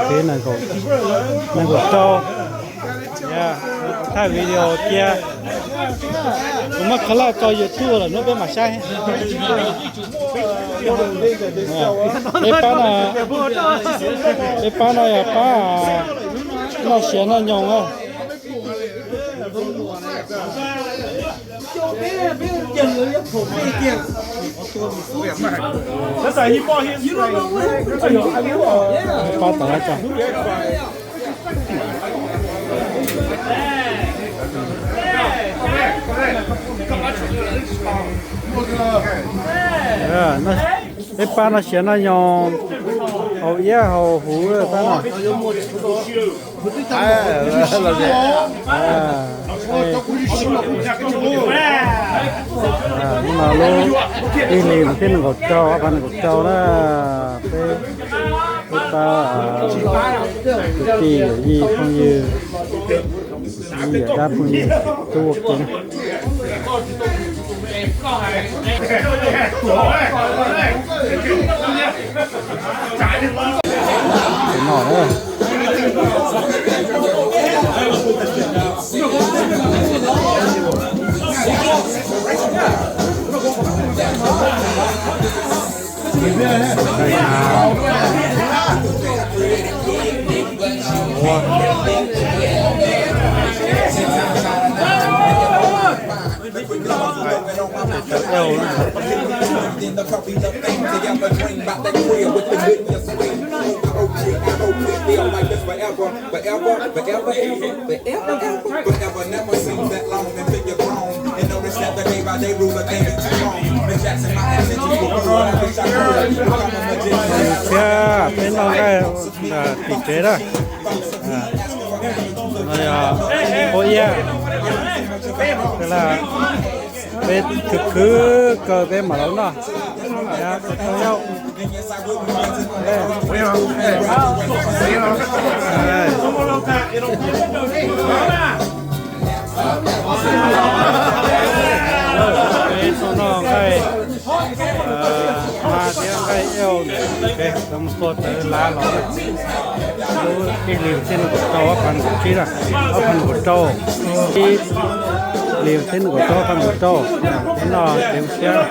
Peb nees nkaum, nees nkaum rau. Thaij video cia. Kuv muab qhov laj tso YouTube lawm hnub peb mam saib. Peb pab no, peb pab no yog pab noj siav noj nyoos na. Pab tau tso. Peb pab noj siav noj nyoos, haus iab haus huv pab no. Hnub no lub ib hlis mas thiab nees nkaum rau, ob phav nees nkaum rau na. Peb, peb pab kwv tij yawm yij phooj ywg, yawm dab phooj ywg tub ua ke na. Tus no na. Thiab peb noj nqaij tim tsev na. No yog pab iab, peb khwv khwv kaw peb mam li noj. Peb tuaj noj nqaij hma thiab nqaij eo, peb mus tua tawv lav los. Lub ib hlis thiab nees nkaum rau, ob phav nees nkaum tsib na, ob phav nees nkaum rau. Ib hlis thiab nees nkaum rau, ob phav nees nkaum rau. Peb noj kev ua siab.